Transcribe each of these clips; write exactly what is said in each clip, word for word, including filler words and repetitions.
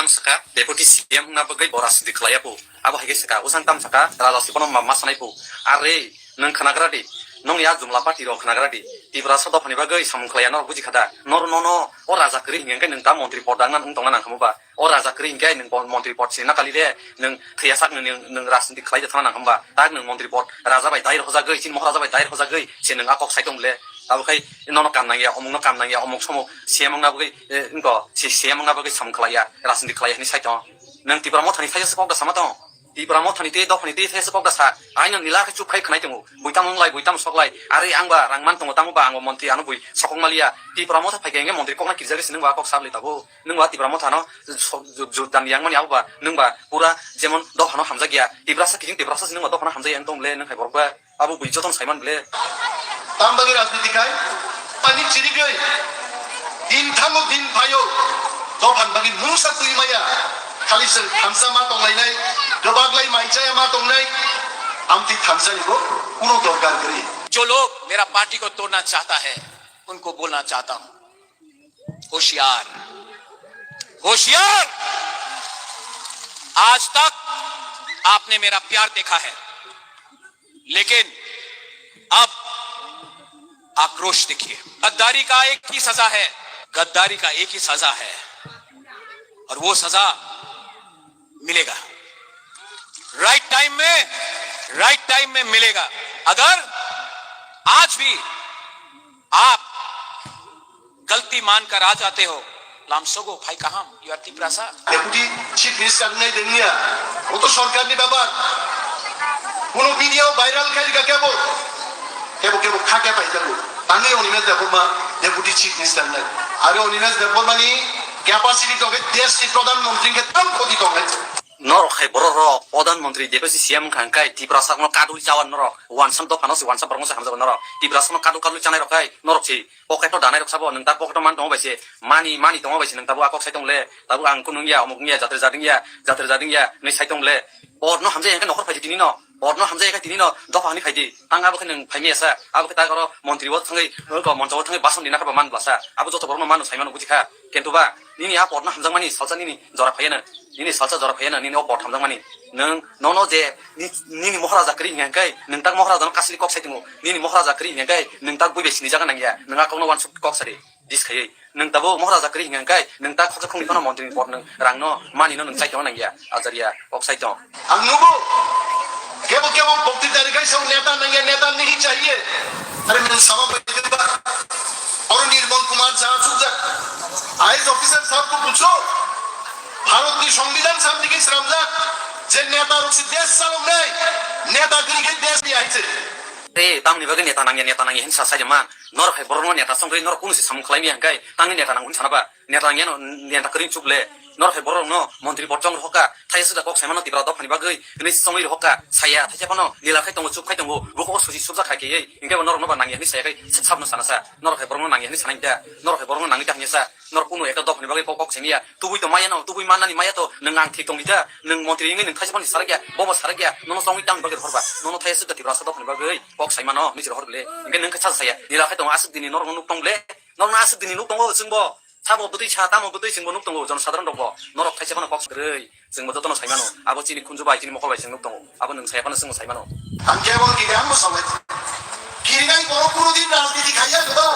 Ang saka, deputy C M wngna bagwi bo rajniti khlaiya po. Abo hai khe saka, usang tam saka, raja siphano ma, ma sanai po. Are, nwng khnagra di, nwng ya jumla party rok khnagra di. Tiprasa dophani bagwi samung khlaiya norok buji kha da. Nor-, nono o raja kwrwi hinkhe nwng ta montri pod wngna wng tongna nang khamu ba? O raja kwrwi hinkhe nwng bo montri pod se nakali le, nwng thwiyasak nwng, nwng, nwng rajniti khlai thangna nang hwnba? Tak nwng montri pod raja bai dai rwjagwi, chini moharaja bai dai rwjagwi se nwng a kok sai tong le. Abo khai nono kam nangya, omukno kam nangya, omuk somuk C M wngna bagwi, eh, wngko, si C M wngna bagwi samung khlaiya, rajniti khlaiya hinwi sai tong. Nwng Tipra Mothani thaisa se kok da sama tong. Tipra Mothani tei dophani tei thaisa se kok da sa. Aino nila khe chup khai khwnai tongo. Bui tamo wnglai, bui tamo soklai. Are ang ba rang man tongo, tamo ba ang bo montri ano bui sokok maliya. Tipra Motha phaikhe hwnkhe montri kokna kirjagwi se nwng ba kok sable tabuk. Nwng ba Tipra Mothano so-, ju-, ju-, dan yang mani abo ba nwng ba pura jemon dophano hamjak ya. Tiprasa kiching Tiprasa se nwng ba dophano hamjak ya wng tong le nwng hai borok ba. Abo bui jotono saiman ble. Tam bagwi rajniti khai, pani chirigwi, din thango din phaio, dophan bagwi mungsa twi maya, khali se thansa ma tonglainai, kwbaglai mai chaya ma tongnai, amtwi thansa ni bo kuno dorkar kwrwi. जो लोग मेरा पार्टी को तोड़ना चाहता है, उनको बोलना चाहता हूं, होशियार, होशियार। आज तक आपने मेरा प्यार देखा है, लेकिन अब आक्रोश देखिए। गद्दारी का एक ही सजा है, गद्दारी का एक ही सजा है, और वो सजा मिलेगा राइट टाइम में, राइट टाइम में मिलेगा। अगर आज भी आप गलती मानकर आ जाते हो, lamsogo phai kaham, you are Tiprasa. Deputy Chief Minister wngnai de wngya, o to sorkarni bepar. Kuno media o viral khai rika kebo, kebo, kebo kha khe pai jago. Tangwi Animesh Debbarma Deputy Chief Minister wngnai. Are Animesh Debbarma ni capacity tongkhe deshni Pradhan Mantri khe tam khoti tongnai. Norok hai borok rok Pradhan Mantri Deputy C M wngkha hwnkhe Tiprasa no kadul chawan norok. Wansam dophano se wansam borok no se hamjago norok. Tiprasa no kadul kadul chanai rok hai norok se. Pocket o danai rok sabo, nwng ta pocket o man tongo bai se, mani, mani tongo bai se, nwng tabuk a kok sai tong le, tabuk ang kunu wngya, omuk wngya, jatir jading ya, jatir jading ya, hinwi sai tong le. Pod no hamjai hwnkhe nokhor phai di tini no, pod no hamjai hwnkhe tini no, dopha hwnwi phai di. Tang abo khe nwng phai maya sa, abo khe tak oro montri o thangwi, oko moncho o thangwi bason dina khe bo man bwlasa. Abo joto borok no mano sai mano buji kha. Kintu ba, nini a pod no hamjakmani salsa nini jora phai ya na. Nini salsa jora phaiya na, nini o pod hamjakmani. Nwng, nono je ni-, nini moharaja kwrwi hwnkhe, nwng tak moharaja no kasili kok sai tongo. Nini moharaja kwrwi hwnkhe, nwng tak bui bai sini jaga nangya. Nwng a kokno wansuk kok sadi, dis khaiwi. Nwng tabuk moharaja kwrwi hwnkhe, nwng tak khoksa khungni phano montri ni pod nwng rang no, mani no nwng chai tongna nangya. Ajaria, kok sai tong. Ang nugo, kebo kebo bokti dari kai sa neta nangya, neta nahi chahiye. Are nwng sama bai ba. Oro Nirmal Kumar Jha chukjak. I A S officer sahab ko pucho. Bharatni Songbidan samni khe sramjak je neta rok se desh chaloknai, neta kwrwi khe desh ni aise. Tei tamni bagwi neta nangya, neta nangya hinwi sa sai man. Norok hai borokno neta chongwi norok kunu se samung khlai maya hwnkhe tangni neta nango hinwi sana ba? Neta nangya no, neta kwrwi chuk le. Norok hai borokno montri pod chong rohokha, thaisa da kok saimano Tipra dophani bagwi hinwi chongwi rohokha, saya thaisa phano nila khai tongo, chup khai tongo, bukhuk o suji subjak khai khe, hinkhe bo norokno ba nangya hinwi saya khai sabno sana sa. Norok hai borokno nangya hinwi sanai da, norok hai borokno nangwi ta hinwi sa. Norok kunu ekta dophani bagwi kok, kok semiya. Tubui tong maya no, tubui mannani maya to, nwng ang thik tong di da, nwng montri wngwi nwng thaisa phano sarakya, bobo sarakya, nono chongwi tamni bagwi rohor ba, nono thaisa da Tiprasa dophani bagwi kok sai mano, nwi se rohor bile. Hinkhe nwng khe sa saya, nila khai tongo aswk dini norok nuk tong bile, norok aswk dini nuk tongo chwng bo, sabo bwtwi sa, tamo bwtwi chwng bo nuk tongo, jono sadharon rok bo, norok thaisa phano kok kwrwi. Chwngbo jotono sai mano. Abo chini khunju bai, chini mokol bai chwng nuk tongo. Abo nwng saya phano chwngbo sai mano. Ang kebo kiri ang bo sawi. Kirinai borok kuno din rajniti khaiya gobo.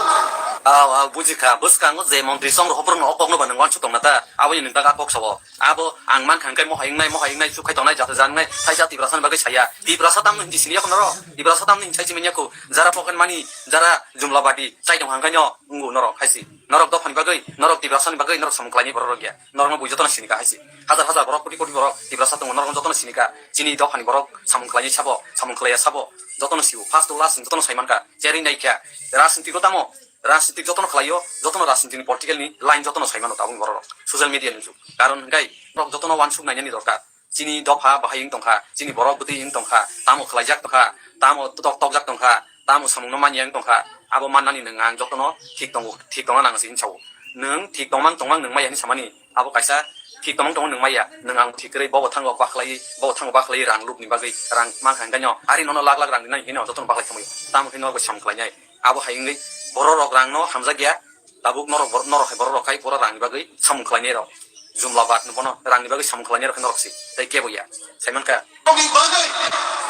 Aw, aw, buji kha. Bwskango je montri song rok borokno o kokno ba nwng wansuk tongna ta. Aboni nwng ta kok sawo. Abo ang man kha hwnkhe mohai wngnai, mohai wngnai, chuk khai tongnai, jata jangnai, thaisa Tiprasa ni bagwi saya. Tiprasa tamni hinwi sini yakho norok. Tiprasa tamni hinwi sai chimani yakho. Jara pocket money, jara jumla badi, chai tong hangkhaino wngo norok haisi. Norok dophani bagwi, norok Tiprasa ni bagwi, norok samung khlaini borok rok ya. Norokno bui jotono sini kha haisi. Hajar hajar borok, koti koti borok Tiprasa tongo, norokno jotono sini kha. Chini dophani borok samung khlaini sabo, samung khlaiya sabo, jotono sio. First to last jotono sai mankha. Cherwi nai kha. Rajniti ko tamo, rajniti jotono khlaio, jotono rajniti ni political ni line jotono sai mano tabuk borok rok. Social media ni jug. Karon hwnkhe norok jotono wansuk nainani dorkar. Chini dopha bahai wng tongkha, chini borok bwtwi wng tongkha, tamo khlaijak tongkha, tamo tok tokjak tongkha, tamo samungno manya wng tongkha, abo mannani nwng ang jotono thik tongo, thik tongna nang se hinwi sao. Nwng thik tongmang tongmang nwng maya hinwi samani, abo kaisa thik tongmang tongmang nwng maya, nwng ang thik kwrwi bobo thango bakhlai, bobo thango bakhlai rang lubni bagwi, rang mankha hwnkhe no, ari nono lak lak rang rinani hinwi jotono bakhlai thangwi, tamo khe norok bai samung khlainai. Abo hai wngwi borok rok rang no hamjak ya, tabuk norok bor-, norok hai borok rok khai pura rang ni bagwi samung khlainai rok. Jumla bat no bono rang ni bagwi samung khlai ni rok khe norok si tei kebo ya. Sai man kha. Boni bagwi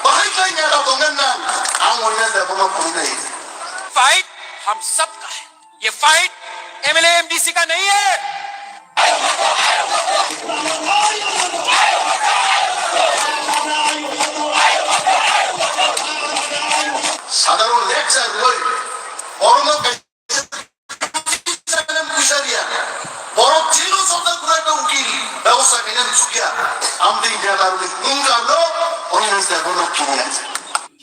bahai khlai ni ata tongnang nang. Ang oina da bono koi nai. Fight hum sab ka hai. Ye fight M L A M D C ka nahi hai. Sadharon lecture loi, borokno kaisa puisa riya. Borok jilo sokjak kwrak ta ukil, bebosta khainani chukya. Amtwi India karwi wngkha no, Congress da bono kiriya.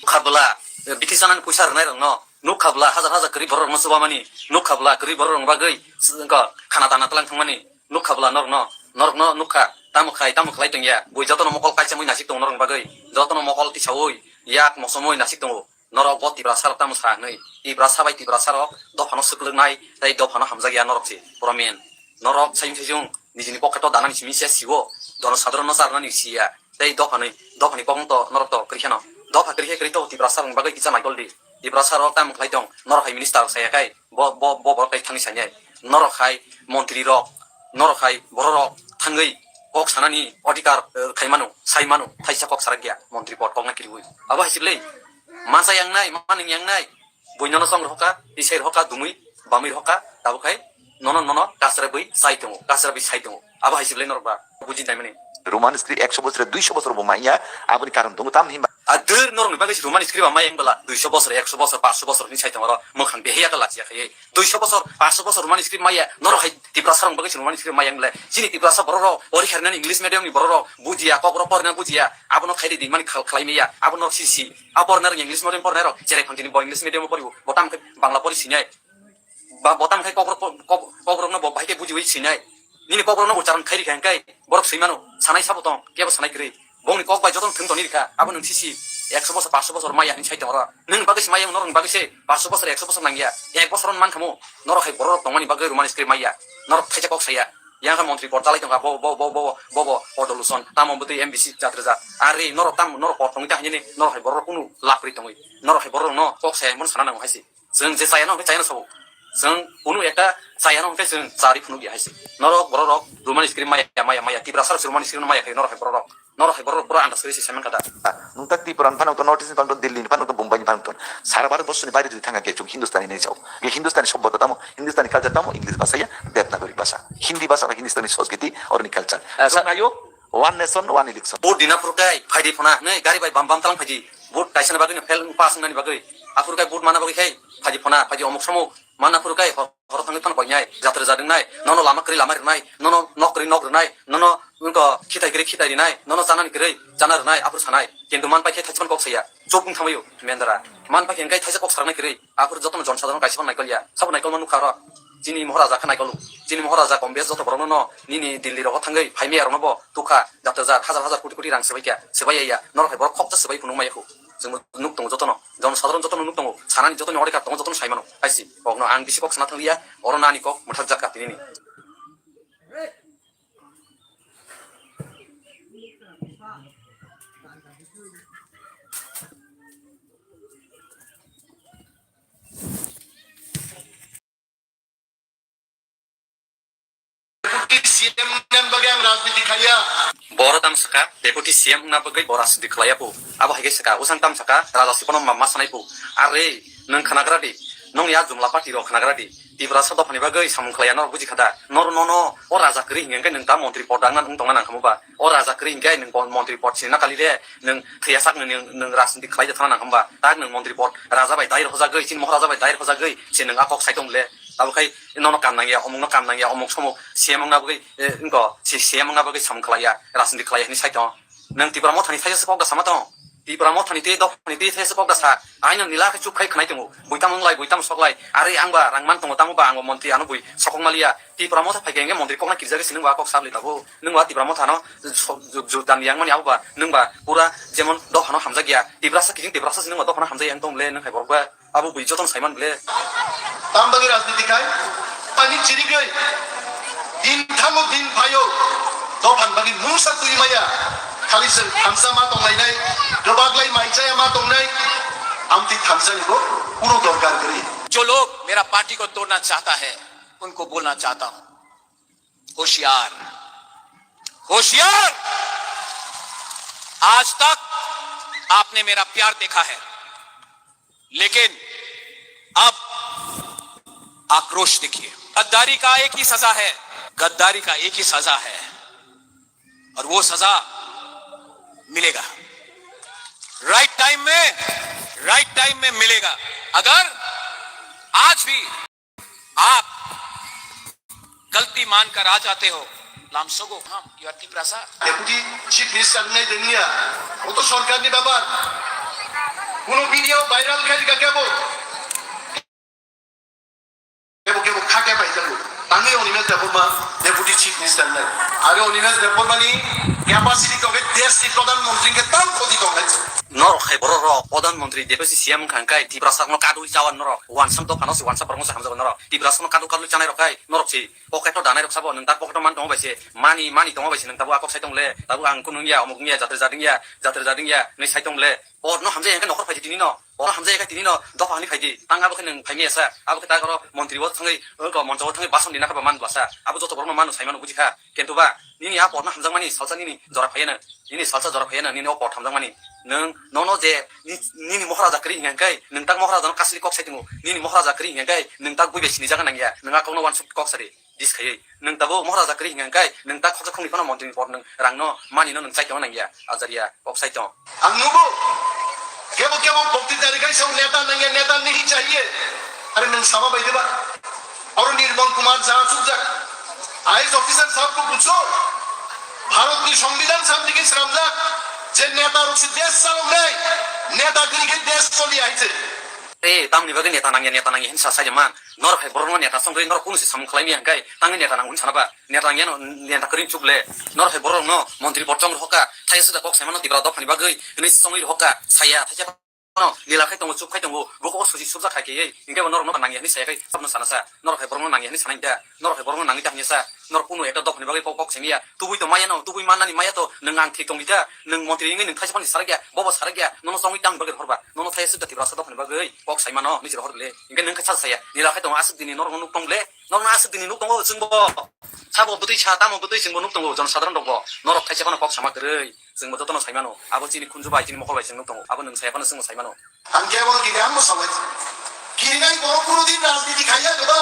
Khabla, eh, B T C nang puisa rwnai rokno. Nukha bwla hajar hajar kwrwi borok rokno chubamani, nukha bwla kwrwi borok rokni bagwi s-, wngkha khana dana tlang thangmani, nukha bwla norokno, norokno nukha, tamo khai, tamo khlai tongya, bui jotono mokol kaisa mui nasik tongo norokni bagwi, jotono mokol tisaui, yak mosomui nasik tongo, norok bo Tiprasa rok tamo sa hinwi, Tiprasa bai Tiprasa rok dophano swklwknai tei dophano hamjakya norok se, promen, norok sayung sayung nijini pocket o danani simi se siwo, jonosadharon no charwnani siya. Tei dophani, dophani kokmung to norok to kwrwi kheno. Dopha kwrwi khe kwrwi to Tiprasa rokni bagwi kisa naikol di. Tiprasa rok tamo khlai tong, norok hai minister rok saya khai, bo, bo, bo borok tei thangwi sainai. Norok hai montri rok, norok hai borok rok thangwi kok sanani odhikar, eh, khai mano, sai mano, thaisa kok sarak ya, montri pod kok na kiriwi. Abo hai siblei, mansa yang nai, maning yang nai, Bui nono chong rohoka, tisai rohoka, dumui, bamui rohoka, tabuk hai nono, nono kasra bui sai tongo, kasra bui sai tongo. Abo hai se belai norok ba buji nai mani. Roman script ekso bosor, duiso bosor bo manya, aboni karon tongo, tamni hinba. A dur norok ni bagwi se Roman script ba maya wng bwla, duiso bosor, ekso bosor, paanch so bosor hinwi sai tongo oro, mwkhang beheya ta lachiya khai. Duiso bosor, paanch so bosor Roman script maya, norok hai Tiprasa rok bagwi se Roman script maya wng bwlai. Chini Tiprasa borok rok, ori kharinani English medium ni borok rok, bujiya, kok rok porina bujiya, abono khai di mani khal-, khlai maya, abono si si. A pornai rok English medium pornai rok, cherai phang tini bo English medium o poribo, bo tam khe Bangla pori sinai. Ba bo tam khe kokrok, kok-, kokrok no bo bahai khe bujiwi sinai. Nini kokrok no ucharon khai rikha hingkai, borok swi mano, sanai sabo tong, kebo sanai kwrwi. Bongni kok bai joto thwng toni rikha, abo nwng sisi ekso bosor, paanch so bosor maya hinwi sai tong oro. Nwng bagwi se maya, norok bagwi se paanch so bosor, ekso bosor nangya. Ek bosor man khamu, norok hai borok rok tongmani bagwi Roman script maya. Norok thaisa kok saya. Yang kha montri por dalai tongkha, bo, bo, bo, bo, bo, bo, Odoluson, tamo bwtwi M B C jat rwjak. Ari norok tam, norok por tongwi ta hinwi norok hai borok rok kunu lab ri tongwi. Norok hai borok rok no kok saya, mon sana nango hai se. Chwng je chaya no hwnkhe chaya no sabo. Chwng kunu ekta chaya no hwnkhe chwng chari phunuk ya hai se. Norok borok rok Roman script maya, maya, maya. Tiprasa rok se Roman script maya khe norok hai borok rok. Norok hai borok rok pura andas khe se semen kata. Nung tak Tripura ni phano to, North East ni phano to, Delhi ni phano to, Bombay ni phano to. Sara Bharat borso ni baire jodi thangkha khe chwng Hindustani hinwi sao. Khe Hindustani sobbota tamo, Hindustani culture tamo, English bhasha ya, Devanagari bhasha. Hindi bhasha ba Hindustani Sanskriti, oroni culture. Ah, sa- Chwng ayo, One nation, one election. Vote dina phuru kai, phaidi phuna, nei, gari bai bam bam talang phaidi. Vote kaisa ni bagwi no fail pass wngnani bagwi. Aphuru kai vote mana bagwi khai, phaidi phuna, phaidi omuk samuk, mana phuru kai, hor, hor thangwi phano koinai, jatra jadwng nai, nono lama kwrwi lama rwnai, nono nok kwrwi nok rwnai, nono wngko khitai kwrwi khitai rinai, nono chanani kwrwi chana rwnai, aphuru sanai. Kintu man pai khe thaisa phano kok saya, chop wng thangwi o, mendra. Man pai khe hwnkhai thaisa kok saraknai kwrwi. Aphuru jotono jon sadharon kaisa phano naikol ya. Sabo naikol ma nukha oro. Chini Moharaja khe naikol o. Chini Moharaja Kombesh joto borokno no nini Delhi rogo thangwi phai maya rokno bo tukha, jat hajar, hajar hajar koti koti rang swbai kha, swbai ya ya. Norok hai borok khoksa swbai phunuk maya khu. Chwng nuk tongo jotono. Jon sadharon jotono nuk tongo. Sanani jotoni order card tongo, jotono sai mano. Hai se. Kokno ang bisi kok sana thang liya. Oro nani kok mwthak jak kha tinini. Deputy C M wngna bagwi ang rajniti khaiya. Boro tamo sakha, Deputy C M wngna bagwi bo rajniti khlaiya phu. Abo hai khe sakha, usang tamo sakha, raja siphano ma, ma sanai phu. Are, nwng khnagra di, nwng ya jumla party rok khnagra di. Tiprasa dophani bagwi samung khlaiya norok buji kha da? Nor-, nono o raja kwrwi hinkhe nwng ta montri pod wngna wng tongna nang khamu ba? O raja kwrwi hinkhe nwng pon-, montri pod sinina kali le, nwng thwiya sak nwng, nwng rajniti khlai thana nang khamu ba? Tak nwng montri pod raja bai dai rwjagwi, chini Moharaja bai dai rwjagwi se nwng a kok sai tong le. Abo khai nono kam nangya, omukno kam nangya, omuk somuk C M wngna bagwi, eh, wngko, si C M wngna bagwi samung khlaiya, rajniti khlaiya hinwi sai tong. Nwng Tipra Mothani thaisa se kok da sama tong. Tipra Mothani tei dophani tei thaisa kok da sa. Aino nila khe chup khai khnai tongo. Buitam wnglai, buitam soklai. Are ang ba rang man tongo, tamo ba ang bo montri ano bui sokok maliya. Tipra Motha phai khe hwnkhe montri kokna kirjagwi sinung ba kok sabli tabuk. Nwng ba Tipra Mothano so-, ju-, ju-, dan yang mani abo ba. Nwng ba pura jemon dophano hamjak ya. Tiprasa kijing Tiprasa sinung ba dophano hamjak ya wng tong le nwng hai borok ba. Abo bui jotono saiman bwle. Tam bagwi rajniti khai, ani chirigwi din thango din phaio, dophan bagwi mungsa twi maya, khali se thansa ma tonglainai, kwbaglai mai chaya ma tongnai, amtwi thansa ni bo kunu dorkar kwrwi. जो लोग मेरा पार्टी को तोड़ना चाहता है, उनको बोलना चाहता हूँ, होशियार, होशियार, आज तक आपने मेरा प्यार देखा है, लेकिन अब आक्रोश देखिए। गद्दारी का एक ही सजा है, गद्दारी का एक ही सजा है, और वो सजा मिलेगा। राइट टाइम में, राइट टाइम में मिलेगा। अगर आज भी आप गलती मानकर आ जाते हो, लामसोगो हम, you are Tiprasa। Deputy Chief Minister wngnai dengya, o to sorkarni babar. Kuno video viral khai rikha kebo. Kebo kebo kha khe pai jago. Tangwi Animesh Debbarma Deputy Chief Minister wngnai. Aro Animesh Debbarmani capacity tongkhe deshni Pradhan Mantri hwnkhe tang khoti tongnai. Norok hai borok rok Pradhan Mantri Deputy C M wngkha hwnkhe Tiprasa no kadui chawan norok. Wansa dophano se wansa borok no se hamjago norok. Tiprasa no kadu kadu chanai rok hai norok se. Pocket o danai rok sabo, nwng tak pocket o man tongo bai se, mani, mani tongo bai se, nwng tabuk akok sai tong le, tabuk ang kunu wngya, omuk wngya, jatre jat wngya, jatre jat wngya, hinwi sai tong le. Por no hamjai hwnkhe nokhor phaidi tini no, por no hamjai hwnkhe tini no, dopha hwnwi phaidi. Tang abo khe nwng phaimaya sa, abo khe tak oro montri o thangwi, oko moncho o thangwi bason dina khe ba man bwsa. Abo joto borok no mano sai mano buji kha. Kintu ba, nini a por no hamjakmani salsa nini jora phaiya no, nini salsa jora phaiya no, nini o por hamjakmani. Nwng, nono je, ni-, nini moharaja kwrwi hwnkhe, nwng tak moharaja no kasri kok sai tongo, nini moharaja kwrwi hwnkhe, nwng tak bui bai sini jaga nangya, nwng a kok no wansuk kok sari. Dis khaiwi. Nwng tabuk Maharaja kwrwi hwnka hwnkhe, nwng tak khoroksa khoroknwi phano montri ni por nwng rang no mani no nwng chai tongna nangya. Ajaria kok sai tong. Ang nugo. Kebo kebo bokti dari kai song neta nangya, neta nahi chahiye. Are nwng sama bai diba? Aro Nirmal Kumar Jha chukjak. I A S officer sahab ko pucho. Bharat ni Songbidan sahab dike sramjak. Je neta rok se desh chaloknai. Neta kwrwi khe desh choli aise. E, tamni bagwi neta nangya, neta nangya hinsa sai man. Norok hai borokno neta songwi norok kunu se samung khlai maya hwnkhe, tangwi neta nango hinwi sana ba? Neta nangya no, neta kwrwi chuk le. Norok hai borokno montri borok chong rohokha, thaisa da kok saimano Tipra dophani bagwi hinwi songwi rohokha, saya thaisa no nila khai tongo, chup khai tongo, buko o suji subjak khai khe, hinkhe bo norokno nangya hinwi saya khai sabno sana sa, norok hai borokno nangya hinwi sanai da, norok hai borokno nangwi ta hinwi sa, norok kunu ekta dophani bagwi kok, kok saimaya, tubui to maya no, tubui mannani maya to, nwng ang thik tongdi da, nwng montri wngwi nwng thaisa phano sarakya, bobo sarakya, nono chongwi tang bagwi rohor ba, nono thaisa da Tiprasa dophani bagwi. Kok sai mano, nini rohor le. Hinkhe nwng khe sa saya. Nila khai tongo, aswk dini norok nuk tong le. Norok aswk dini nuk tongo, chwngbo. Sabo bwtwi sa, tamo bwtwi chwngbo nuk tongo, jonosadharon rokbo. Norok thaisa phano kok sama kwrwi. Chwngbo jotono sai mano. Abo chini khunju bai, chini mokol bai chwng nuk tongo. Abo nwng saya phano chwngbo sai mano. Ang khe abono kiri, ang bo sabai. Kirinai borok kuno din rajniti khaiya gobo.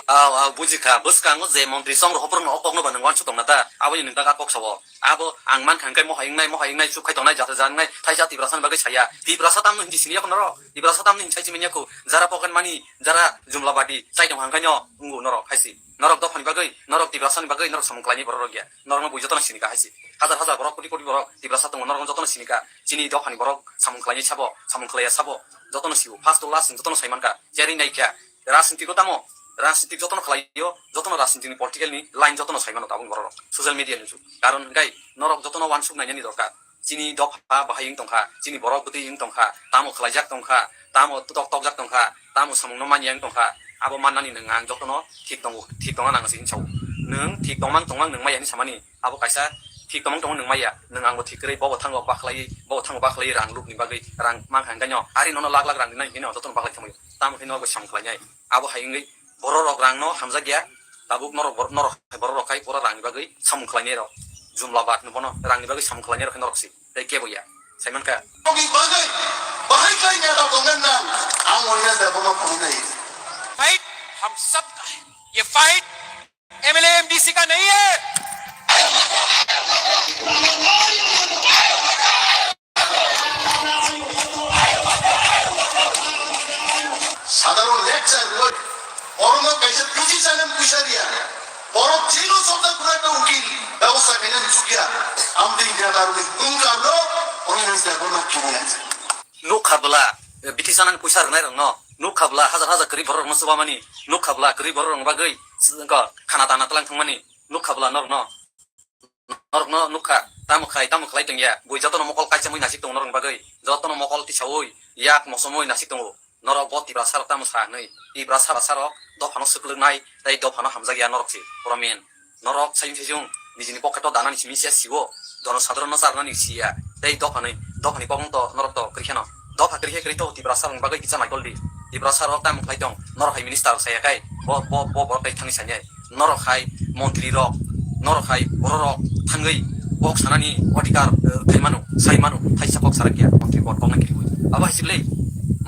Aw, aw, buji kha. Bwskango je montri song rohor no o kok no ba nwng wansuk tongna ta. Aboni nwng ta kok sao. Abo ang mankha hwnkhe mohai wngnai, mohai wngnai, chuk khai tongnai, jatra jat wngnai, thaisa Tiprasani bagwi saya. Tiprasa tamno hinwi sini yakho norok? Tiprasa tamno hinwi sai chimani yakho? Jara pocket money, jara jumla badi, chai tong hangkhaino wngo norok haisi. Norok dophani bagwi, norok Tiprasani bagwi, norok samung khlaini borok rok ya. Norokno bui jotono sinika haisi. Hajar hajar borok, koti koti borok Tiprasa tongo, norokno jotono sinika. Chini dophani borok samung khlaini sabo, samung khlaiya sabo, jotono sio. First to last jotono sai mankha. Cherwi naikha. Rajniti ko tamo, rajniti jotono khlaio, jotono rajniti ni political ni line jotono sai mano tabuk borok social media ni jug. Karon hwnkhe norok jotono wansuk nainani dorkar. Chini dopha bahai wng tongkha, chini borok bwtwi wng tongkha, tamo khlaijak tongkha, tamo tok tokjak tongkha, tamo samung no manya wng tongkha, abo mannani nwng ang jotono thik tongo, thik tongna nang se hinwi sao. Nwng thik tongmang tongmang nwng maya hinwi samani. Abo kaisa thik tongmung tongmung nwng maya, nwng angbo thik kwrwi, bobo thango bakhlaiwi, bobo thango bakhlaiwi rang lubni bagwi, rang mankha hwnkhe no, ari nono lak lak rang rinai hino jotono bakhlai thangwi, tamo hino bo samung khlainai. Abo hai wngwi borok rok rang no hamjak ya, tabuk norok bor-, norok hai borok rok khai pura rang ni bagwi samung khlainai rok, jumla bat no bono rang ni bagwi samung khlainai rok khe norok si, tei kebo ya, sai mankha. Boni bagwi bahai khlai neta tongna nang, ang Animesh Debbarma phunuknai. Fight hum sab ka hai. Ye fight M L A, M D C ka nahi hai. Sadharon lecture loi, orono kaisa physician em puisa riya, borok jilo sokda kura ekta ukil bebosta khainani chukya, amtwi India daruni ungkarno, oni nang sida borno kiriya. Nukha bwla, eh, B T C nang puisa rwnai rokno. Nukha bwla, hajar hajar kwrwi borok rokno chubamani. Nukha bwla, kwrwi borok rokno bagwi, s-, ko, khana tana tlang thangmani. Nukha bwla norokno. Norokno nukha, tamo khai, tamo khlai tongya. Bui jotono mokol kaichamwi nasik tongo norokni bagwi. Jotono mokol tisaui, yak mosomwi nasik tongo. Norok bo Tiprasa rok tamo sa hinwi. Tiprasa rok dophano swklwknai tei dophano hamjakya norok se. Pura men. Norok sayung sayung nijini pocket o danani simi se siwo, jono sadharon no charnani siya, tei dophani, dophani kokno to norok to kwrwi kheno. Dopha kwrwi khe kwrwi to Tiprasa rokni bagwi kisa naikol di. Tiprasa rok tamo khlai tong, norok hai minister rok saya khai, bo, bo, bo borok tei thangwi sanai. Norok hai montri rok, norok hai borok rok, thangwi kok sanani odhikar, eh, khai mano, sai mano, thaisa kok sarak ya, montri bot kok nang kiriwi. Abo hai sible,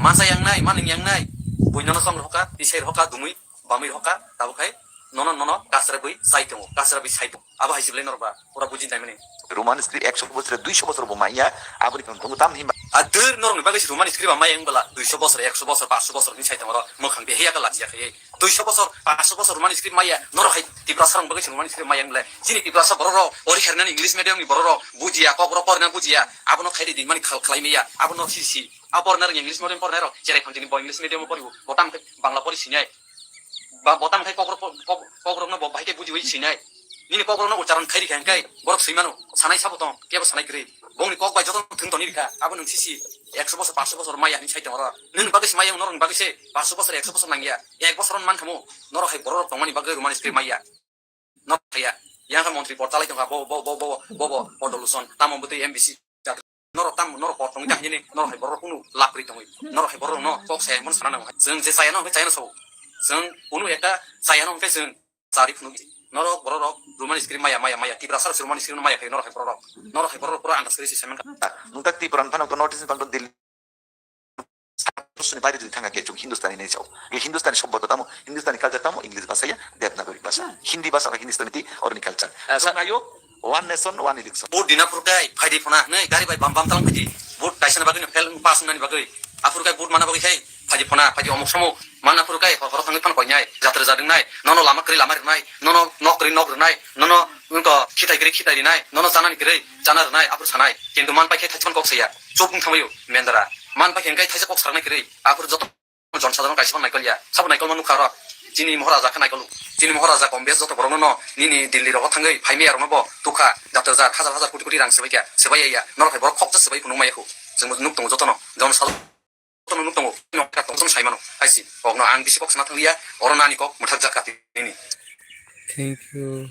masa yang nai, maning yang nai, buino no song roka, tisai roka, dumui, bamwi roka, tabo khai, nono, nono, kasra bui, sai tongo, kasra bui, sai tongo. Abo hai sible norba, pura buji nai mani. Roman script ekso bosor, duiso bosor bo maya, aboni kong tongo tam hima. Adur norok ni bagwi si Roman script ba maya wng bala, duiso bosor, ekso bosor, paanso bosor ni sai tongo ro, mokhang beheya ka lachiya khai. Duiso bosor, paanso bosor Roman script maya, norok hai Tiprasa rok bagwi se Roman script maya wng le. Chini Tiprasa borok rok, ori kherna English medium ni borok rok, bujiya, kok rok porna bujiya, abono khairi di mani khal khlai maya, abono si si. A porna rok English medium porna rok, cherai phanti ni bo English medium o poribo, bo tam khe Bangla pori sinai. Ba bo tam khe kok rok po-, kok, kok rok no bo bahai khe bujiwi sinai. Nini kok rok no ucharon khairi khe hingkai, borok swi mano, sanai sabo tong, kebo sanai kwrwi. Bongni kok bai joto thwng toni rikha, abo nwng sisi ekso bosor, paanso bosor maya hinwi sai tong oro. Nwng bagwi se maya, norok ni bagwi se paanso bosor, ekso bosor nangya. Ek bosor man khamu, norok hai borok rok tongmani bagwi Roman script maya. Norok haya, yang kha montri por chalai tongkha, bo, bo, bo, bo, bo, bo, Podoluson, tamo bwtwi M B C. Norok tam, norok por tongwi ta hinwi, norok hai borok kunu lab kwrwi tongwi. Norok hai borok no kok saya mon sana nango. Chwng je chaya no, chaya no sabo. Chwng kunu ekta chaya no, hwnkhe chwng Chari phunuk di. Norok borok rok Roman script maya, maya, maya. Tiprasa rok se Roman script maya khe norok hai borok rok. Norok hai borok rok pura andas khe se semen. Nung tak Tiprasan phano notice bang Delhi. Suni bari di thanga ke chung Hindustani nei chao. Ye Hindustani sobbota tamo, Hindustani culture tamo, English bhasha ya, Devanagari bhasha. Hindi bhasha ka Hindustani ti oroni culture. Ah, sa- Chung ayo, one nation, one election. Vote dina phuru kai, phaidi phuna, nei gari bai bam bam talang phaidi. Vote kaisa na bagwi no fail pass nani bagwi. Aphuru kai vote mana bagwi khai, phaidi phuna, phaidi omok somok. Mana phuru kai, hor hor thangwi phano koinai, jatra jading nai, nono lama kwrwi lama rinai, nono nok kwrwi nok rinai, nono wngko khitai kwrwi khitai rinai, nono chanani kwrwi chana rinai, aphuru sanai. Kintu man pai khai thaichman kok saya. Chop wng thangwi mendara. Man pai khai khai thaisa kok saknai kwrwi. Aphuru joto Jon sadharon kaisa bo naikol ya, sabo naikol ma nukha oro. Chini Moharaja khe naikol, chini Moharaja Kombesh joto borokno no nini Delhi rogo thangwi phai maya rokno bo tukha, jat hajar hajar koti koti rang swbai kha, swbai ya, norok hai borok khoksa swbai phunuk maya khu. Chwng nuk tongo jotono, jon sadharon nuk tongo, nok kha tong sai mano, hai si. Okno ang bisi kok sana thang liya, oro nani kok mwthak jak kha tini. Thank you.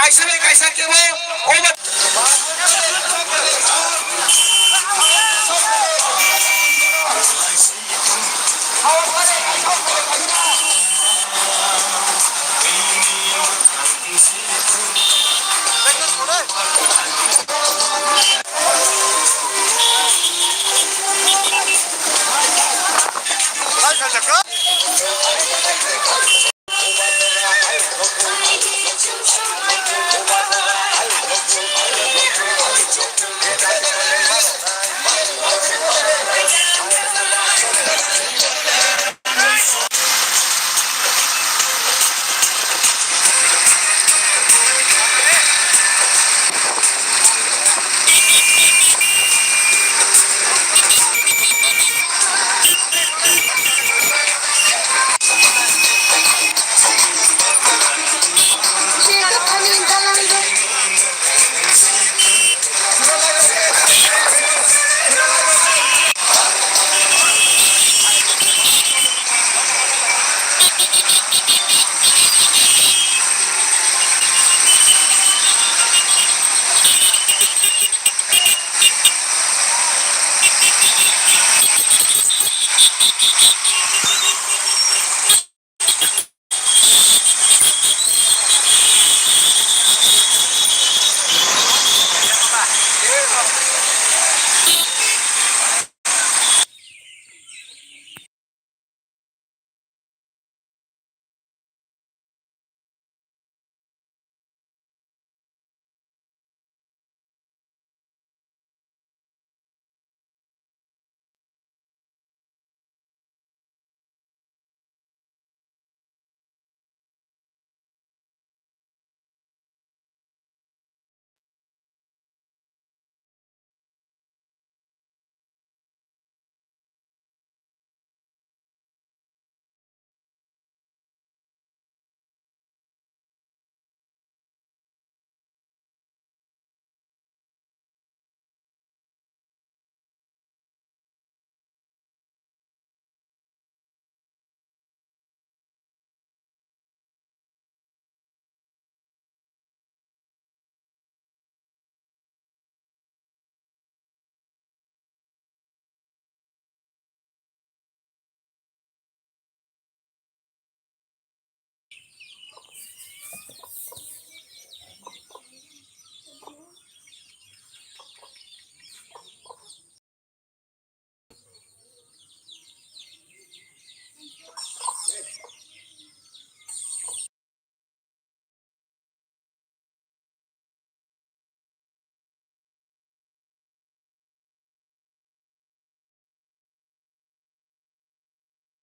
Kaisa bai kaisa kebo obo